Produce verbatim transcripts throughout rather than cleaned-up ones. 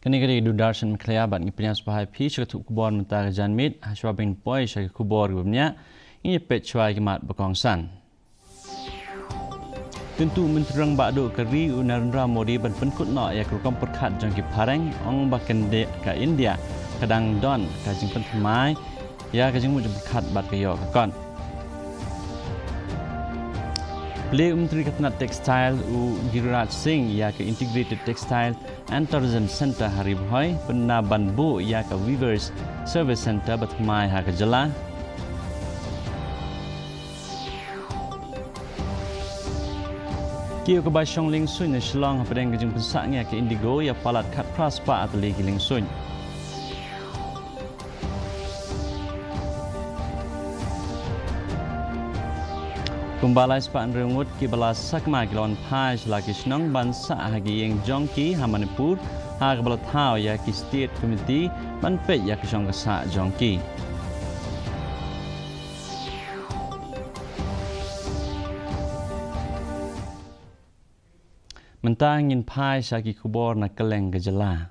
Kane ka dei ka Doordarshan Meghalaya bad ngi pdiang sngewbha ïa phi sha ka tuh khubor mynta ka janmiet. Hashwa ban poi sha ki khubor kiba bniah, ngin ïa peit shuwa ïa ki mat ba kongsan. Kyntu u Myntri Rangbah Duh ka ri u Narendra Modi ban pynkut noh ïa ka rukom pyrkhat jong ki phareng, ong ba ka Indi-, ka India ka dang don ka jingpynthymmai ïa ka jingmut jingpyrkhat bad ka ïoh ka kot. Plie u Myntri ka tnat Textile u Giriraj Singh ïa ka Integrated Textile and Tourism Centre ha Ri Bhoi, pynbna ban buh ïa ka Weavers Service Centre ba thymmai ha ka jylla. Kiew kaba shong liengsuiñ na Shillong hapdeng ka jingpynsah ngi ïa ka Indigo ïa palat khatphra spah tylli ki liengsuiñ. Kumba lai spah hynriew ngut kiba la sakma ki la wan phai sha la ki shnong ban sah ha ki ïing jong ki ha Manipur, ha kaba la thaw ïa ki State Committee ban peit ïa ka shong ka sah jong ki. Mynta ngin phai sha ki khubor na kylleng ka jylla.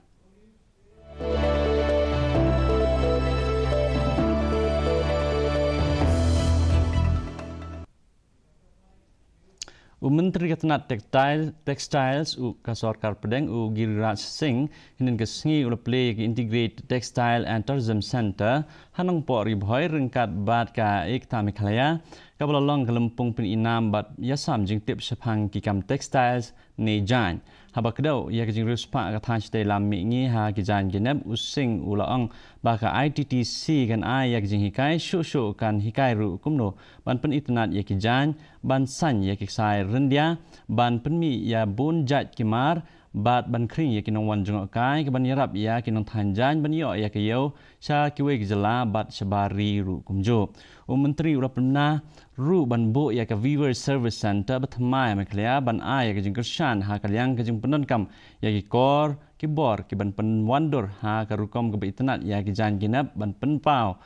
U Myntri ka tnat Textile, Textiles u ka sorkar pdeng u Giriraj Singh, hynnin ka sngi u la plie ïa ka Integrated Textile and Tourism Centre ha Nongpoh Ri Bhoi ryngkat bad ka Ekta Meghalaya, kaba la long ka lympung pynïnam bad ïasam jingtip shaphang ki kam textiles ne jaiñ. Haba kdew ïa ka jingriewspah ka thaiñ shatei lam mihngi ha ki jaiñ ki nep, u Singh u la ong ba ka I T T C kan ai ïa ka jinghikai, shuh shuh kan hikai ruh kumno ban pynitynnad ïa ki jaiñ, ban saiñ ïa ki ksai ryndia, ban pynmih ïa bun jait ki mar, bad ban khring ïa ki nongwan jngohkai, kaban ïarap ïa ki nongthaiñ jaiñ ban ïoh ïa ka ïew sha kiwei ki jylla bad shabar ri ruh kumjuh. U Myntri u la pynbna ruh ban buh ïa ka Weavers Service Centre ba thymmai ha Meghalaya ban ai ïa ka jingkyrshan ha ka liang ka jingpyndonkam ïa ki kor ki bor kiban pynwandur ha ka rukom kaba itynnad ïa ki jaiñ ki nep ban pynpaw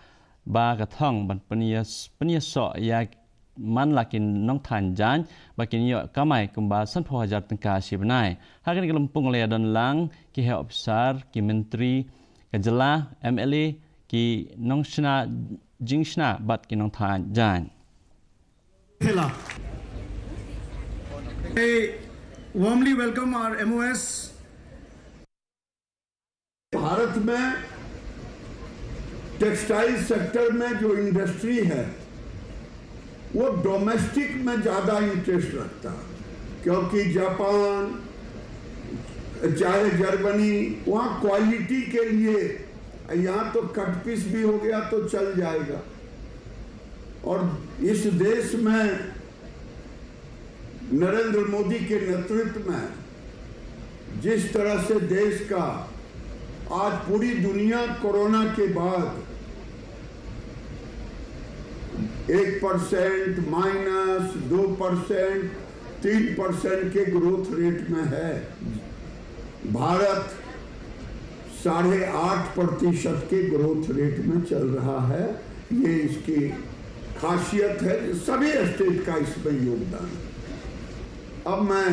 ba ka thong ban pynïas-, pynïasoh ïa man la ki nongthaiñ jaiñ ba kin ïoh kamai kumba sanphew hajar tyngka shi bnai. Ha kane ka lympung la ïadon lang ki heh ophisar, ki myntri ka jylla, M L A, ki nongshna jingshna bad ki nongthaiñ jaiñ. I warmly welcome our M O S. भारत में टेक्सटाइल सेक्टर में जो इंडस्ट्री है, वो डोमेस्टिक में ज़्यादा इंटरेस्ट रखता है, क्योंकि जापान, चाहे जर्मनी, वहाँ क्वालिटी के लिए, यहाँ तो कट पीस भी हो गया तो चल जाएगा। और इस देश में नरेंद्र मोदी के नेतृत्व में जिस तरह से देश का आज पूरी दुनिया कोरोना के बाद एक परसेंट, माइनस दो परसेंट, तीन परसेंट के ग्रोथ रेट में है, भारत साढ़े आठ प्रतिशत के ग्रोथ रेट में चल रहा है। ये इसकी खासियत है कि सभी स्टेट का इसमें योगदान है। अब मैं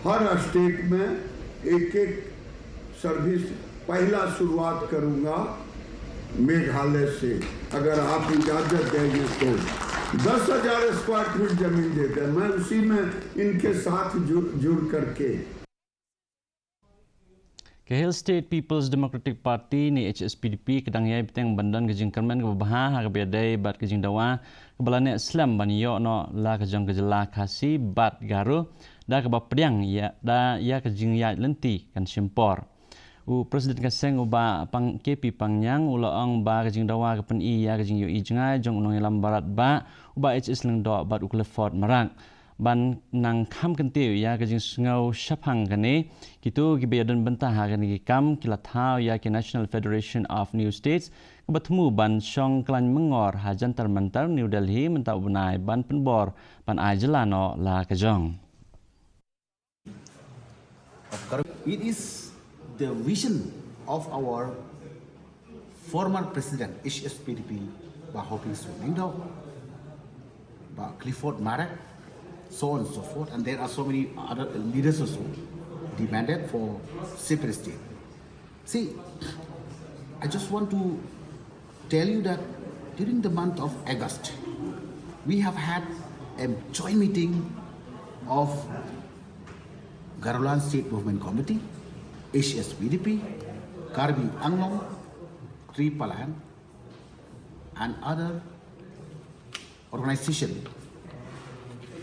हर स्टेट में एक एक सर्विस, पहला शुरुआत करूंगा मेघालय से, अगर आप इजाजत देंगे तो। दस हजार स्क्वायर फीट जमीन दे दें, मैं उसी में इनके साथ जुड़ जुड़ करके Ka Hill State People's Democratic Party ne H S P D P ka dang ïai bteng ban don ka jingkyrmen kaba bha ha kaba ïadei bad ka jingdawa kaba la neh slem ban ïoh noh la ka jong ka jylla Khasi bad Garo da kaba pdiang ïa da ïa ka jingïaid lynti kan shim por. U President ka seng u Bah Pang, K P Pangniang u la ong ba ka jingdawa ka pyni ïa ka jingïohi jngai jong u nongïalam barat bah u Bah H S Lyngdoh bad u Clifford Marak. Ban nang kham kyntiew ïa ka jingsngew shaphang kane, kito kiba ïadon bynta ha kane ki kam ki la thaw ïa ki National Federation of New States kaba thmu ban shong khlaiñ myngor ha Jantar Mantar, New Delhi mynta u bnai ban pynbor ban ai jylla noh la ka jong. It is the vision of our former President H S P D P, Bah Hoping Suen Lyngdoh, Bah Clifford Marak, so on and so forth, and there are so many other leaders also demanded for separate state. See, I just want to tell you that during the month of August, we have had a joint meeting of Garoland State Movement Committee, H S V D P, Karbi Anglong, Tripalan, and other organization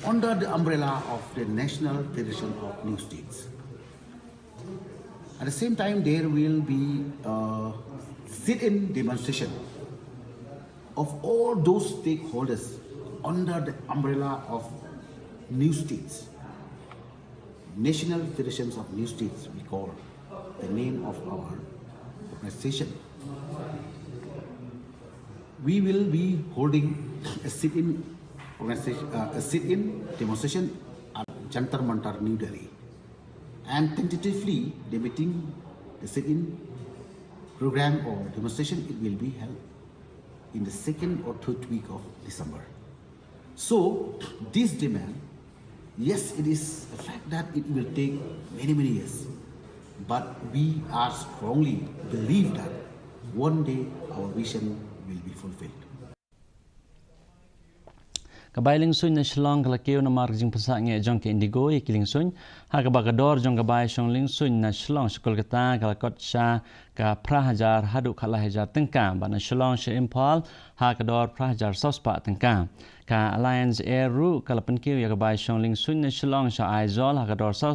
under the umbrella of the National Federation of New States. At the same time, there will be a sit-in demonstration of all those stakeholders under the umbrella of New States, National Federations of New States, we call the name of our organization. We will be holding a sit-in organization, uh, a sit-in demonstration at Jantar Mantar, New Delhi. And tentatively, the meeting, the sit-in program or demonstration, it will be held in the second or third week of December. So, this demand, yes, it is a fact that it will take many, many years. But we are strongly believe that one day our vision will be fulfilled. Ka bai liengsuiñ na Shillong ka la kiew namar ka jingpynsangeh jong ka Indigo ïa ki liengsuiñ, ha kaba ka dor jong ka bai shong liengsuiñ na Shillong sha Kolkata ka la kot sha ka phra hajar haduh khatlai hajar tyngka, bad na Shillong sha Imphal ha ka dor phra hajar saw spah tyngka. Ka Alliance Air ruh ka la pynkiew ïa ka bai shong liengsuiñ na Shillong sha Aizawl ha ka dor saw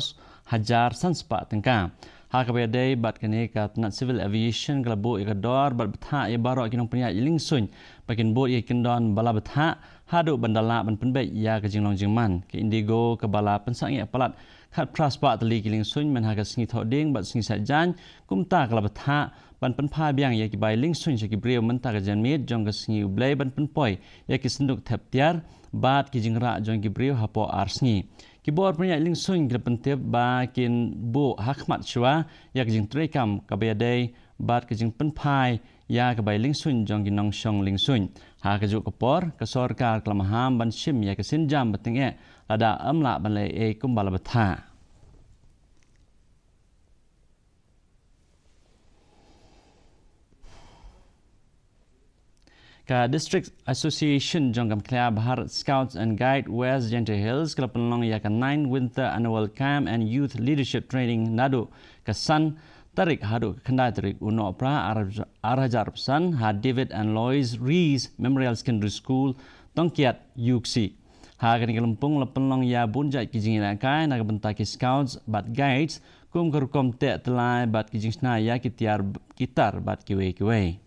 hajar san spah tyngka. Ha kaba ïadei bad kane, ka tnat Civil Aviation ka la buh ïa ka dor bad bthah ïa baroh ki nongpynïaid liengsuiñ ba kin bud ïa ki kyndon ba la bthah haduh ban da lah ban pynbeit ïa ka jinglong jingman. Ka Indigo kaba la pynsangeh palat khatphra spah tylli ki liengsuiñ mynha ka sngi Thohdieng bad sngi Saitjaiñ, kumta ka la bthah ban pynphai biang ïa ki bai liengsuiñ sha ki briew mynta ka janmiet jong ka sngi U Blei ban pynpoi ïa ki synduk thep tiar bad ki jingrah jong ki briew hapoh ar sngi. Ki bor pynïaid liengsuiñ ki la pyntip ba kin buh ha khmat shuwa ïa ka jingtreikam kaba ïadei bad ka jingpynphai ïa ka bai liengsuiñ jong ki nongshong liengsuiñ. Ha kajuh ka por, ka sorkar ka la maham ban shim ïa ka sienjam ba tyngeh lada ym lah ban leh ei kumba la bthah. Ka District Association jong ka Meghalaya Bharat Scouts and Guide West Jaintia Hills ka la pynlong ïa ka nine Winter Annual Camp and Youth Leadership Training naduh ka san tarik haduh ka khyndai tarik u Nohprah ar hajar arphew san ha David and Lois Rees Memorial Secondary School, Tongkiat, U K C. Ha kane ka lympung la pynlong ïa bun jait ki jingïalehkai na ka bynta ki Scouts bad Guides, kum ka rukom teh tyllai bad ki jingshna ïa ki tiar, ki tar bad kiwei kiwei.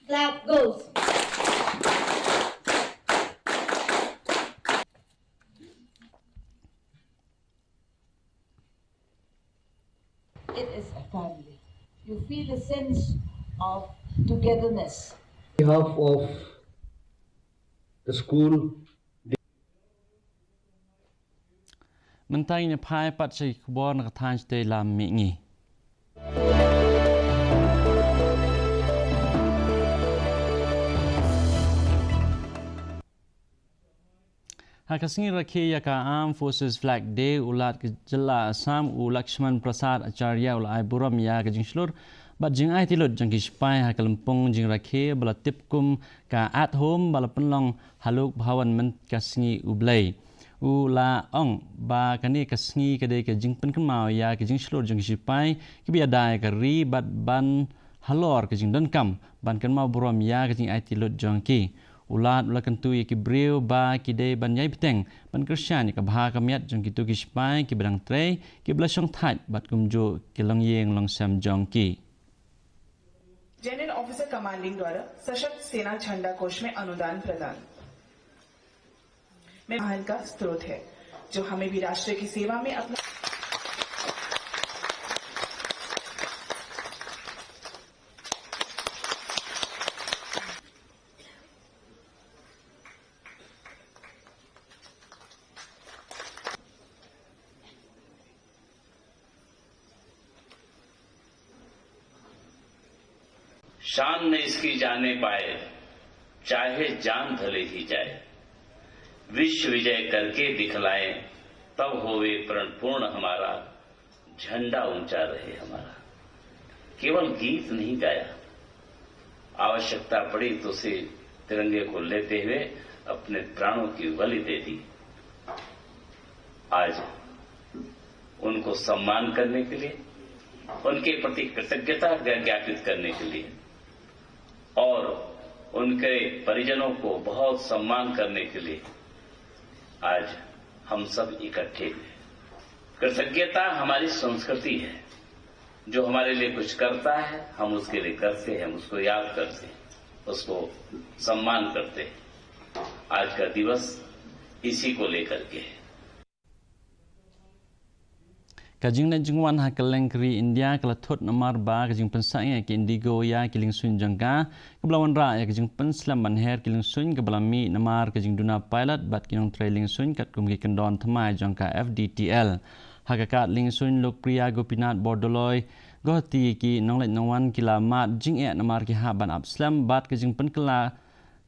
Clap goes. It is a family. You feel the sense of togetherness. On behalf of the school. Mynta ngin ïa phai pat sha ki khubor na ka thaiñ shatei lam mihngi. Ha ka sngi rakhe ïa ka Armed Forces Flag Day, u Lat ka jylla Assam u Lakshman Prasad Acharya u la ai burom ïa ka jingshlur bad jingaiti lut jong ki shipai ha ka lympung jingrakhe ba la tip kum ka At Home ba la pynlong ha Lok Bhavan mynta ka sngi U Blei. U la ong ba kane ka sngi ka dei ka jingpynkynmaw ïa ka jingshlur jong ki shipai kiba ïada ïa ka ri bad ban halor ka jingdonkam ban kynmaw burom ïa ka jingaiti lut jong ki. U Lat u la kyntu ïa ki briew ba ki dei ban ïai bteng ban kyrshan ïa ka bha ka miat jong kito ki shipai kiba dang trei, kiba la shongthait bad kumjuh ki longïing longsem jong ki. जनरल ऑफिसर कमांडिंग द्वारा सशस्त्र सेना झंडा कोष में अनुदान प्रदान में वाहन का स्रोत है, जो हमें भी राष्ट्र की सेवा में अपना शान न इसकी जाने पाए, चाहे जान भले ही जाए। विश्व विजय करके दिखलाए, तब होवे प्रण पूर्ण हमारा, झंडा ऊंचा रहे हमारा। केवल गीत नहीं गाया, आवश्यकता पड़ी तो उसे तिरंगे को लेते हुए अपने प्राणों की बलि दे दी। आज उनको सम्मान करने के लिए, उनके प्रति कृतज्ञता ज्ञापित करने के लिए और उनके परिजनों को बहुत सम्मान करने के लिए आज हम सब इकट्ठे हुए। कृतज्ञता हमारी संस्कृति है। जो हमारे लिए कुछ करता है, हम उसके लिए करते हैं, उसको याद करते हैं, उसको सम्मान करते हैं। आज का दिवस इसी को लेकर के है। Ka jingleit jingwan ha kylleng ka ri India ka la thut namar ba ka jingpynsah ïa ki Indigo ïa ki liengsuiñ jong ka, kaba la wanrah ïa ka jingpynslem ban her ki liengsuiñ kaba la mih namar ka jingduna pilot bad ki nongtrei liengsuiñ katkum ki kyndon thymmai jong ka F D T L. Ha ka kad liengsuiñ Lokpriya Gopinath Bordoloi, Guwahati, ki nongleit nongwan ki la mad jingeh namar ki hap ban ap slem bad ka jingpynkylla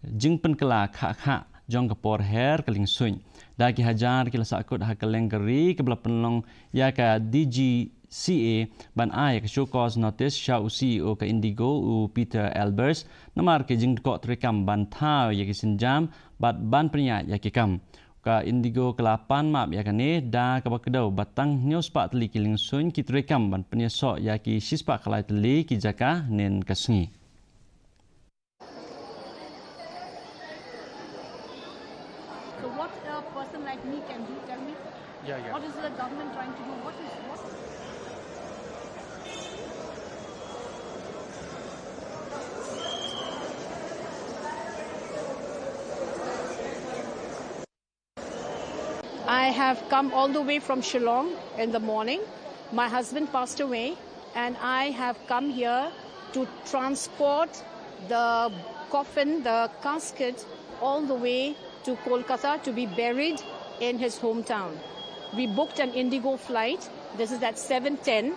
jingpynkylla khah khah jong ka por her ka liengsuiñ. Da ki hajar ki la sahkut ha kylleng ka ri kaba la pynlong ïa ka D G C A ban ai ïa ka show cause notice sha u C E O ka Indigo, u Peter Albers, namar ka jingdkoh treikam ban thaw ïa ki sienjam bad ban pynïaid ïa ki kam. Ka Indigo ka la pan map ïa kane da kaba kdew ba tang hynñiew spah tylli ki liengsuiñ ki treikam ban pynïasoh ïa ki shispah khyndai tylli ki jaka hynnin ka sngi. So what a person like me can do, tell me? Yeah, yeah. What is the government trying to do? What is, what is I have come all the way from Shillong in the morning. My husband passed away, and I have come here to transport the coffin, the casket, all the way to Kolkata to be buried in his hometown. We booked an Indigo flight. This is at seven ten.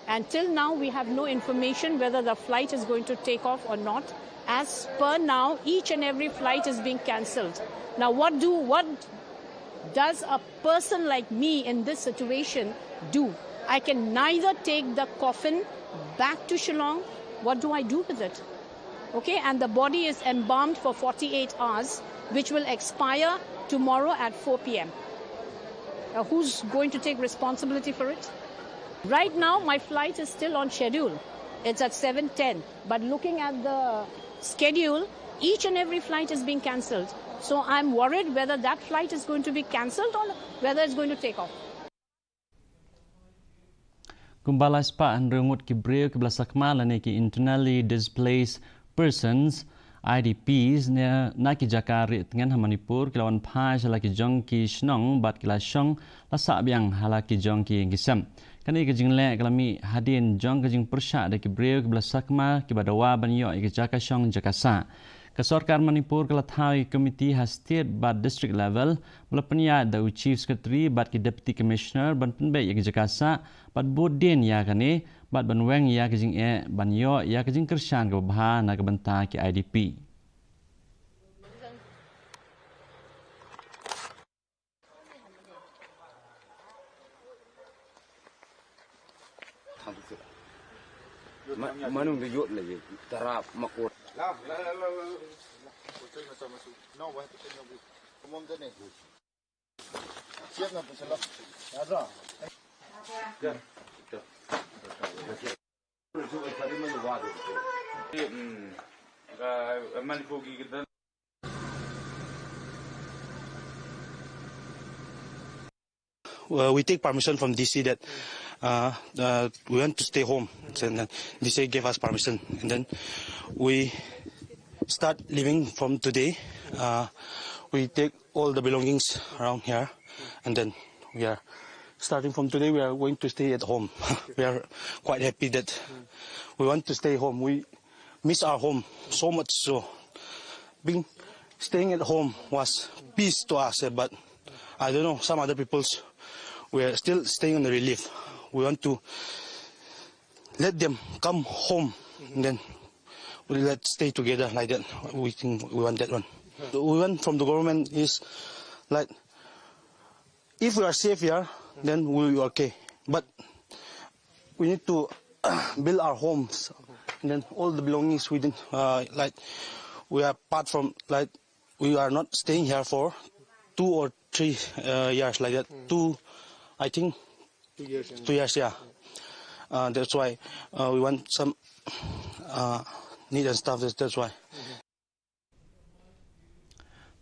And till now, we have no information whether the flight is going to take off or not. As per now, each and every flight is being cancelled. Now, what do, what does a person like me in this situation do? I can neither take the coffin back to Shillong. What do I do with it? Okay, and the body is embalmed for forty-eight hours, which will expire tomorrow at four p m. Uh, who's going to take responsibility for it? Right now, my flight is still on schedule. It's at seven ten. But looking at the schedule, each and every flight is being cancelled. So I'm worried whether that flight is going to be cancelled or whether it's going to take off. Kumba lai spah hynriew ngut ki briew kiba la sakma lane ki internally displaced persons, I D Ps, ne na ki jaka rieh tngen ha Manipur ki la wan phai sha la ki jong ki shnong bad ki la shong la sah biang ha la ki jong ki ïing ki sem. Kane ka jingleh ka la mih hadien jong ka jingpyrshah da ki briew kiba la sakma kiba dawa ban ïoh ïa ki jaka shong jaka sah. Ka sorkar Manipur ka la thaw ïa ki komiti ha state bad district level ba la pynïaid da u Chief Secretary bad ki Deputy Commissioner ban pynbeit ïa ki jaka sah bad bud dien ïa kane bad ban weng ïa ka jingeh ban ïoh ïa ka jingkyrshan kaba bha na ka bynta ki I D P. Ma-, manung da yot la ye, tarap makot. Uh, we take permission from D C that, uh, uh, we want to stay home. And then D C gave us permission. And then we start leaving from today. Uh, we take all the belongings around here. And then we are starting from today, we are going to stay at home. We are quite happy that we want to stay home. We miss our home so much so. Being, staying at home was peace to us, eh, but I don't know, some other people's, we are still staying on the relief. We want to let them come home. And then Let's stay together like that. We think we want that one. We want from the government is like, if we are safe here, then we will be okay. But we need to build our homes, and then all the belongings within, uh, like, we are apart from, like, we are not staying here for two or three, uh, years like that. Two, I think, two years, yeah. Uh, that's why, uh, we want some, uh, need and stuff. That's, that's why.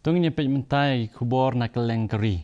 To ngin ïa peit mynta ïa ki khubor na kylleng ka ri.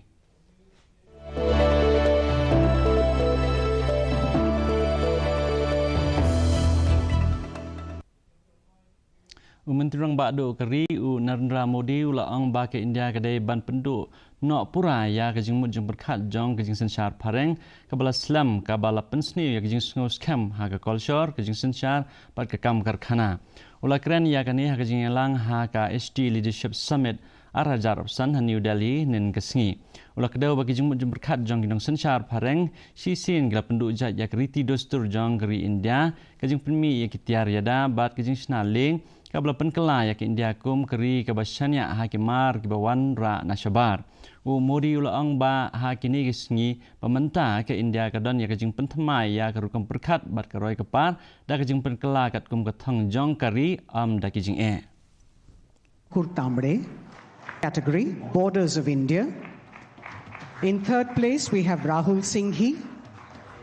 U Myntri Rangbah Duh ka ri, u Narendra Modi, u la ong ba ka India ka dei ban pynduh noh pura ïa ka jingmut jingpyrkhat jong ka jingsynshar phareng kaba la slem, kaba la pynsniew ïa ka jingsngew skhem ha ka kolshor, ka jingsynshar bad ka kam karkhana. U la kren ïa kane ha ka jingïalang ha ka H T Leadership Summit ar hajar arphew san ha New Delhi hynnin ka sngi. U la kdew ba ki jingmut jingpyrkhat jong ki nongsynshar phareng shisien ki la pynduh jait ïa ka riti dustur jong ka ri India, ka jingpynmih ïa ki tiar ïada bad ka jingshna lieng kaba la pynkylla ïa ka India kum ka ri kaba shaniah ha ki mar kiba wanrah na shabar. U Modi u la ong ba ha kine ki sngi ba mynta ka India ka don ïa ka jingpynthymmai ïa ka rukom pyrkhat bad ka roi ka par da ka jingpynkylla katkum ka thong jong ka ri, ym da ki jingeh. Kurtamre, category, Borders of India. In third place, we have Rahul Singhi.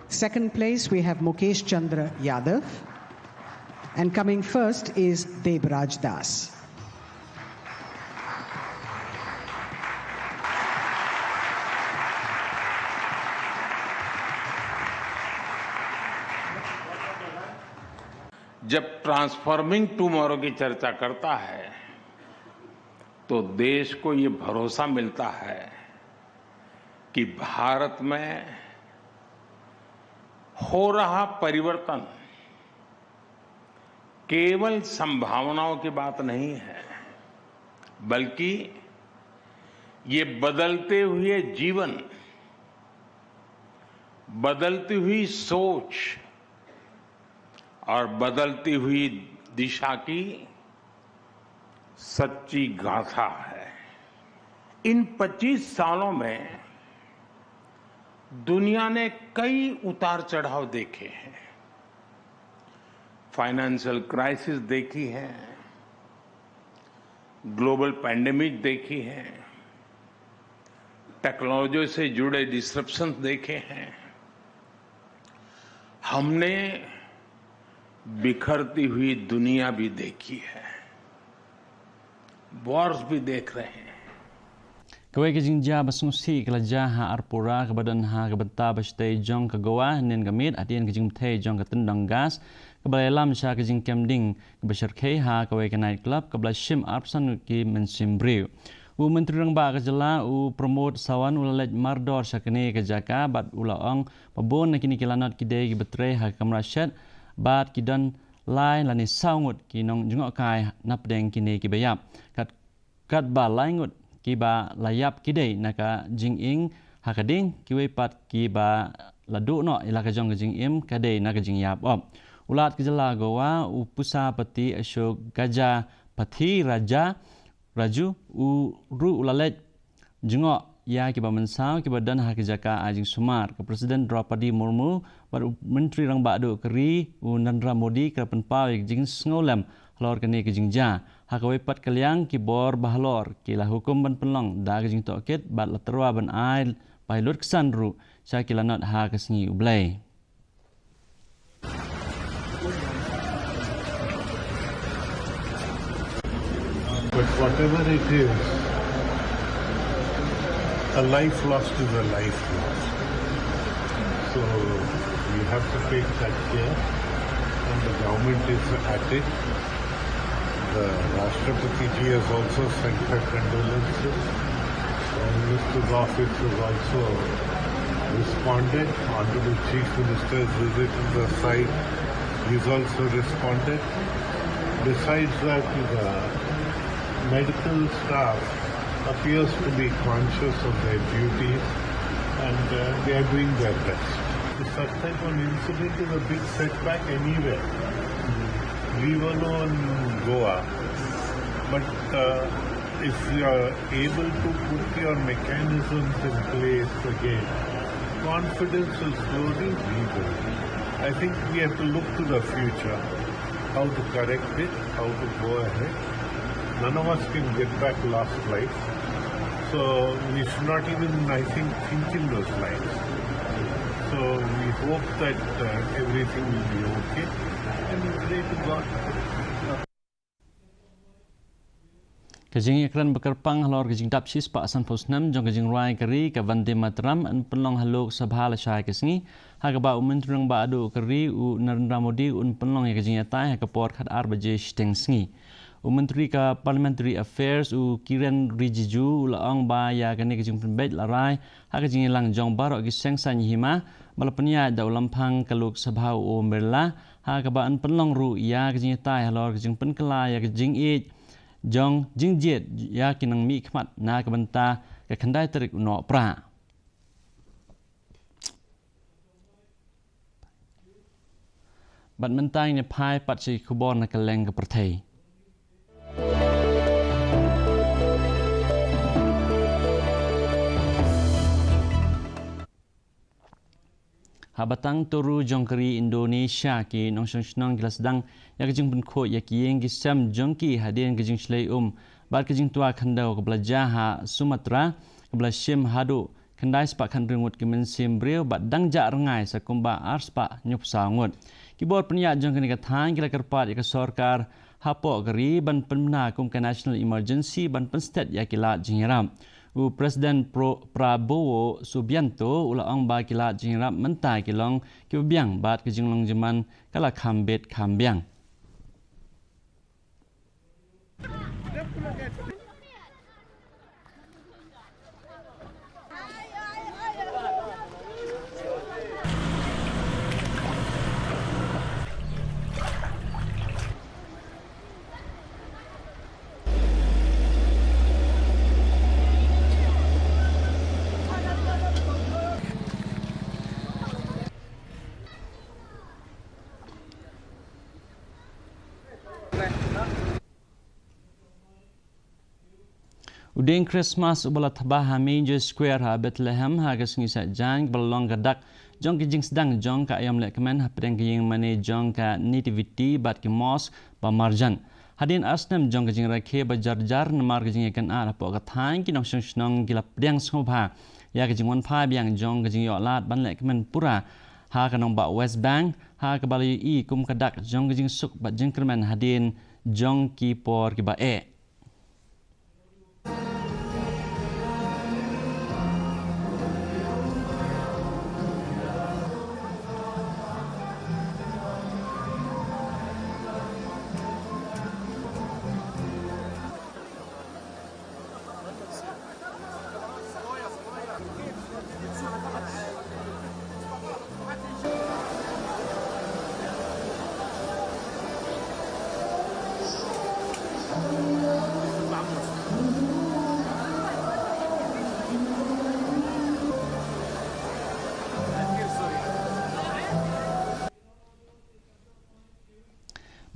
Second place, we have Mukesh Chandra Yadav. And coming first is Debraj Das. जब ट्रांसफॉर्मिंग टुमारो की चर्चा करता है, तो देश को ये भरोसा मिलता है कि भारत में हो रहा परिवर्तन केवल संभावनाओं की बात नहीं है, बल्कि ये बदलते हुए जीवन, बदलती हुई सोच और बदलती हुई दिशा की सच्ची गाथा है। इन पच्चीस सालों में दुनिया ने कई उतार चढ़ाव देखे हैं, फाइनेंशियल क्राइसिस देखी है, ग्लोबल पैंडेमिक देखी है, टेक्नोलॉजी से जुड़े डिसरप्शन देखे हैं। हमने बिखरती हुई दुनिया भी देखी है, वॉर्स भी देख रहे हैं। Kawei ka jingjia ba sngewsih ka la jia ha Arpura kaba don ha ka bynta ba shatei jong ka Goa, hynnin ka miet hadien ka jingpynthei jong ka tyndong gas kaba la ïalam sha ka jingkem ding kaba shyrkhei ha kawei ka night club kaba la shim arphew san ngut ki mynsiem briew. U Myntri Rangbah ka jylla, u Pramod Sawant, u la leit mardor sha kane ka jaka bad u la ong ba bun na kine ki lanot ki dei kiba trei ha ka kamra shet bad ki don lai lane saw ngut ki nongjngohkai napdeng kine kiba ïap. Kat, katba lai ngut kiba la ïap ki dei na ka jingïing ha ka ding, kiwei pat kiba la duh noh ïa la ka jong ka jingim ka dei na ka jingïap op. U Lat ka jylla Goa, u Pu Sapati Ashok Gajapathy Raja, Raju, u ruh u la leit jngoh ïa kiba mynsaw kiba don ha ka jaka ai jingsumar. Ka President Draupadi Murmu bad u Myntri Rangbah Duh ka ri, u Narendra Modi, ka la pynpaw ïa ka jingsngewlem halor kane ka jingjia. Ha kawei pat ka liang, ki bor ba halor ki la hukum ban pynlong da ka jingtohkit bad la tyrwa ban ai bai lutksan ruh sha ki lanot ha ka sngi U Blei. But whatever it is, a life lost is a life lost. So we have to take that care, and the government is at it. The Rashtrapati ji has also sent her condolences. Prime Minister's office has also responded. Honorable Chief Minister has visited the site. He's also responded. Besides that, the medical staff appears to be conscious of their duties and, uh, they are doing their best. Such type of incident is a big setback anywhere, leave alone Goa. But uh, if you are able to put your mechanisms in place again, confidence will slowly rebuild. I think we have to look to the future, how to correct it, how to go ahead. None of us can get back lost lives. So we should not even, I think, think in those lines. So we hope that uh, everything will be okay and we pray to God. Ka jingïakren ba kyrpang halor ka jingdap shispah sanphew snem jong ka jingrwai ka ri ka Vande Mataram yn pynlong ha Lok Sabha lashai ka sngi, ha kaba u Myntri Rangbah Duh ka ri u Narendra Modi un pynlong ïa ka jingïatai ha ka por khatar baje shiteng sngi. U Myntri ka Parliamentary Affairs u Kiren Rijiju u la ong ba ïa kane ka jingpynbeit la rai ha ka jingïalang jong baroh ki seng saiñ hima ba la pynïaid da u Lamphang ka Lok Sabha u Om Birla, ha kaba yn pynlong ruh ïa ka jingïatai halor ka jingpynkylla ïa ka jingïeit jong jingjied ïa ki nongmihkhmat na ka bynta ka khyndai tarik u Nohprah. Bad mynta ngin ïa phai pat sha ki khubor na kylleng ka pyrthei. Ha batang Toru jong ka ri Indonesia, ki nongshong shnong ki la sdang ïa ka jingpynkhuid ïa ki ïing ki sem jong ki hadien ka jingshlei um bad ka jingtwa khyndew kaba la jia ha Sumatra, kaba la shim haduh khyndai spah khathynriew ngut ki mynsiem briew bad dang jah rngai sa kumba ar spah hynñiew phew saw ngut. Ki bor pynïaid jong kane ka thaiñ ki la kyrpad ïa ka sorkar hapoh ka ri ban pynbna kum ka National Emergency ban pynstet ïa ki lad jingïarap. U President Pro-, Prabowo Subianto u la ong ba ki lad jingïarap mynta ki long kiba biang bad ka jinglong jingman ka la kham bit kham biang. U dieng Christmas uba la thaba ha Manger Square ha Bethlehem ha ka sngi Saitjaiñ kaba la long ka dak jong ki jingsdang jong ka aïom lehkmen hapdeng ka ïingmane jong ka Nativity bad ki mosque ba marjan. Hadien ar snem jong ka jingrakhe ba jar jar namar ka jingïakynad hapoh ka thaiñ, ki nongshong shnong ki la pdiang sngewbha ïa ka jingwanphai biang jong ka jingïoh lad ban lehkmen pura ha ka nongbah West Bank, ha kaba la ïohi kum ka dak jong ka jingsuk bad jingkyrmen hadien jong ki por kiba eh.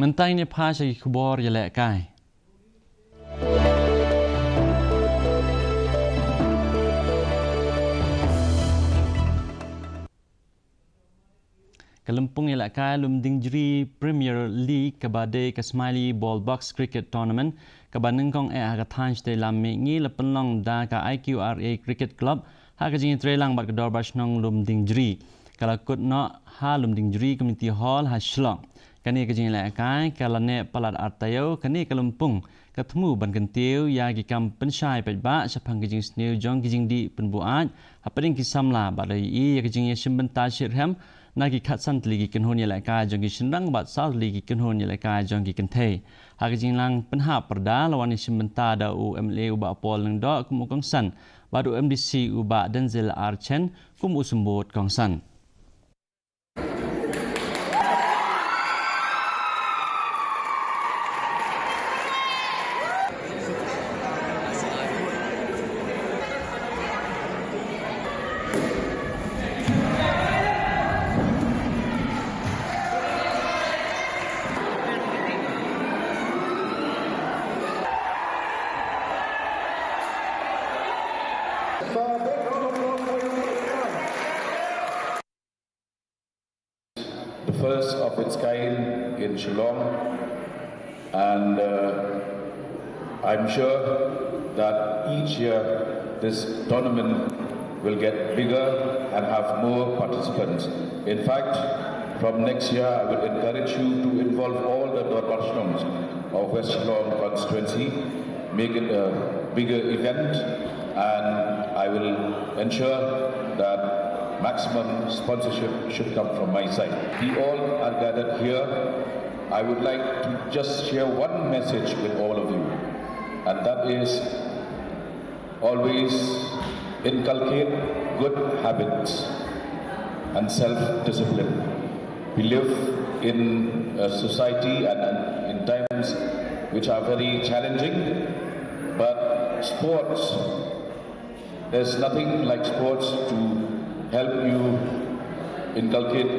Mynta ngin ïa phai sha ki khubor ïalehkai. Ka lympung ïalehkai Lumdiengjri Premier League kaba dei ka Smiley Ball Box Cricket Tournament kaba nyngkong eh ha ka thaiñ shatei lam mihngi la pynlong da ka I Q R A Cricket Club ha ka jingïatreilang bad ka Dorbar Shnong Lumdiengjri. Ka la kut noh ha Lumdiengjri Community Hall ha Shillong. Kane ka jingïalehkai ka la neh palat ar taïew. Kane ka lympung ka thmu ban kyntiew ïa ki kam pynshai paidbah shaphang ka jingsniew jong ki jingdih pynbuaid hapdeng ki samla bad la ïohi ïa ka jingïashim bynta shitrhem na ki khatsan tylli ki kynhun ïalehkai jong ki shynrang bad saw tylli ki kynhun ïalehkai jong ki kynthei. Ha ka jingïalang pynhap pyrda la wan ïashim bynta da u M L A u Bah Paul Lyngdoh kum u kongsan bad u M D C u Bah Denzil Archen kum u symbud kongsan. of its kind in Shillong, and uh, I'm sure that each year this tournament will get bigger and have more participants. In fact, from next year, I will encourage you to involve all the Dorbar Shnongs of West Shillong constituency, make it a bigger event, and I will ensure that maximum sponsorship should come from my side. We all are gathered here. I would like to just share one message with all of you, and that is always inculcate good habits and self discipline. We live in a society and, and in times which are very challenging, but sports, there's nothing like sports to help you inculcate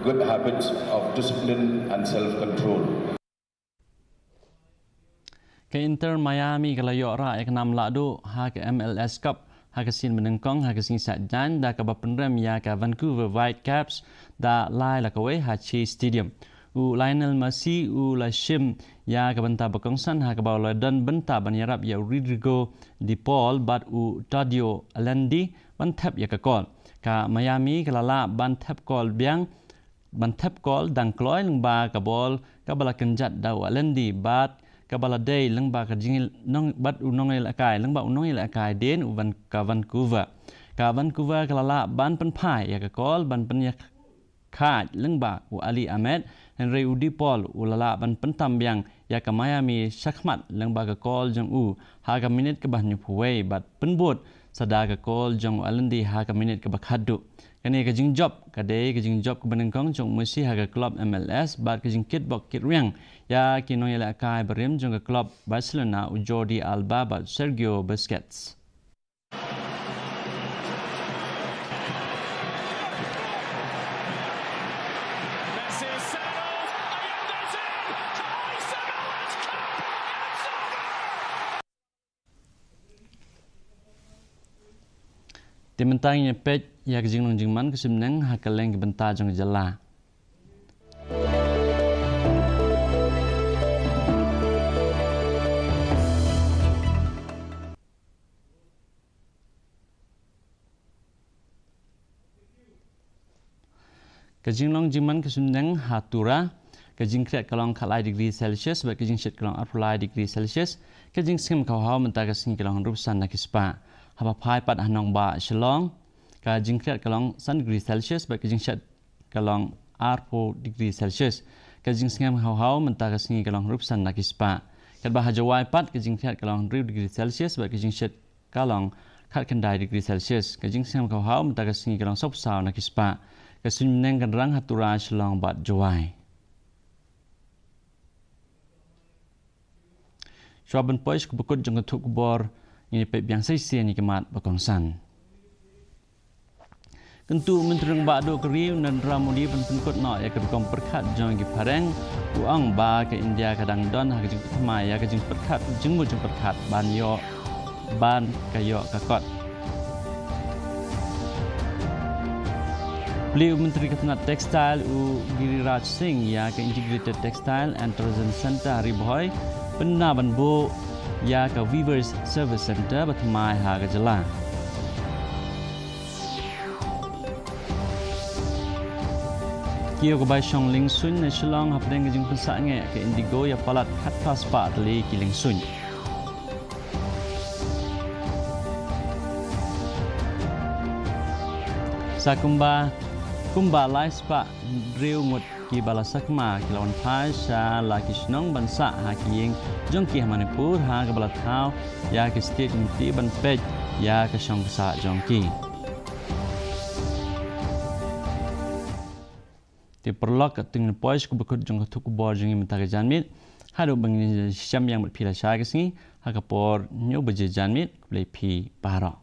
good habits of discipline and self control. Ka Inter Miami ka la ïoh rah ïa ka nam lahduh ha ka M L S Cup ha ka sien banyngkong ha ka sngi Saitjaiñ da kaba pynrem ïa ka Vancouver Whitecaps da lai la kawei ha Chase Stadium. U Lionel Messi u la shim ïa ka bynta ba kongsan ha kaba u la don bynta ban ïarap ïa u Rodrigo De Paul bad u Tadeo Allende ban thep ïa ka kol. Ka Miami ka la lah ban thep kol biang ban thep kol dang kloi lyngba ka bol kaba la kynjat da u Allende bad kaba la dei lyngba ka jingïalehkai lyngba u nongïalehkai Dane u Van ka Vancouver. Ka Vancouver ka la lah ban pynphai ïa ka kol ban pynïakhaid lyngba u Ali Ahmed, hynrei u De Paul u la lah ban pyntam biang ïa ka Miami shakhmat lyngba ka kol jong u ha ka minit kaba hynñiewphew wei bad pynbud sa da ka kol jong u Allende ha ka minit kaba khatduh. Kane ka jingjop ka dei ka jingjop kaba nyngkong jong u Messi ha ka klub M L S bad ka jingkitbok kitrwiang ïa ki nongïalehkai barim jong ka klub Barcelona u Jordi Alba bad Sergio Busquets. Te mynta ngin ïa peit ïa ka jinglong jingman ka suiñbneng ha kylleng ki bynta jong ka jylla. Ka jinglong jingman ka suiñbneng ha Tura, ka jingkhriat ka long khatlai degree Celsius bad ka jingshit ka long arphew lai degree Celsius, ka jingsngem ka hawhaw mynta ka sngi ka long hynriewphew san na ki spah. Haba phai pat ha nongbah Shillong, ka jingkhriat ka long san degree Celsius bad ka jingshit ka long arphew degree Celsius. Ka jingsngem ka hawhaw mynta ka sngi ka long hynriewphew san na ki spah. Katba ha Jowai pat ka jingkhriat ka long hynriew degree Celsius bad ka jingshit ka long khatkhyndai degree Celsius. Ka jingsngem ka hawhaw mynta ka sngi ka long sawphew saw na ki spah. Ka suiñbneng kan rang ha Tura, Shillong bad Jowai. Shuwa ban poi sha kaba kut jong ka thup khubor, ngin ïa peit biang sa shisien ïa ki mat ba kongsan. Kyntu u Myntri Rangbah Duh ka ri u Narendra Modi ban pynkut noh ïa ka rukom pyrkhat jong ki phareng, u ong ba ka India ka dang don ha ka jingpynthymmai ïa ka jingpyrkhat, jingmut jingpyrkhat ban ïoh, ban ka ïoh ka kot. Plie u Myntri ka tnat Textile u Giriraj Singh ïa ka Integrated Textile and Tourism Centre ha Ri Bhoi, pynbna ban buh ïa ka Weavers Service Centre ba thymmai ha ka jylla. Kiew ka bai shong liengsuiñ na Shillong hapdeng ka jingpynsangeh ka Indigo ïa palat khatphra spah tylli ki liengsuiñ. Sa kumba, kumba lai spah hynriew ngut ki ba la sakma ki la wan phai sha la ki shnong ban sah ha ki ïing jong ki ha Manipur ha kaba la thaw ïa ki state committee ban peit ïa ka shong ka sah jong ki. Te paralok, katto ngan poi sha kaba kut jong ka thup khubor jong ngi mynta ka janmiet. Haduh ba ngin ïashem biang bad phi lashai ka sngi ha ka por hynñiew baje janmiet, khublei phi baroh.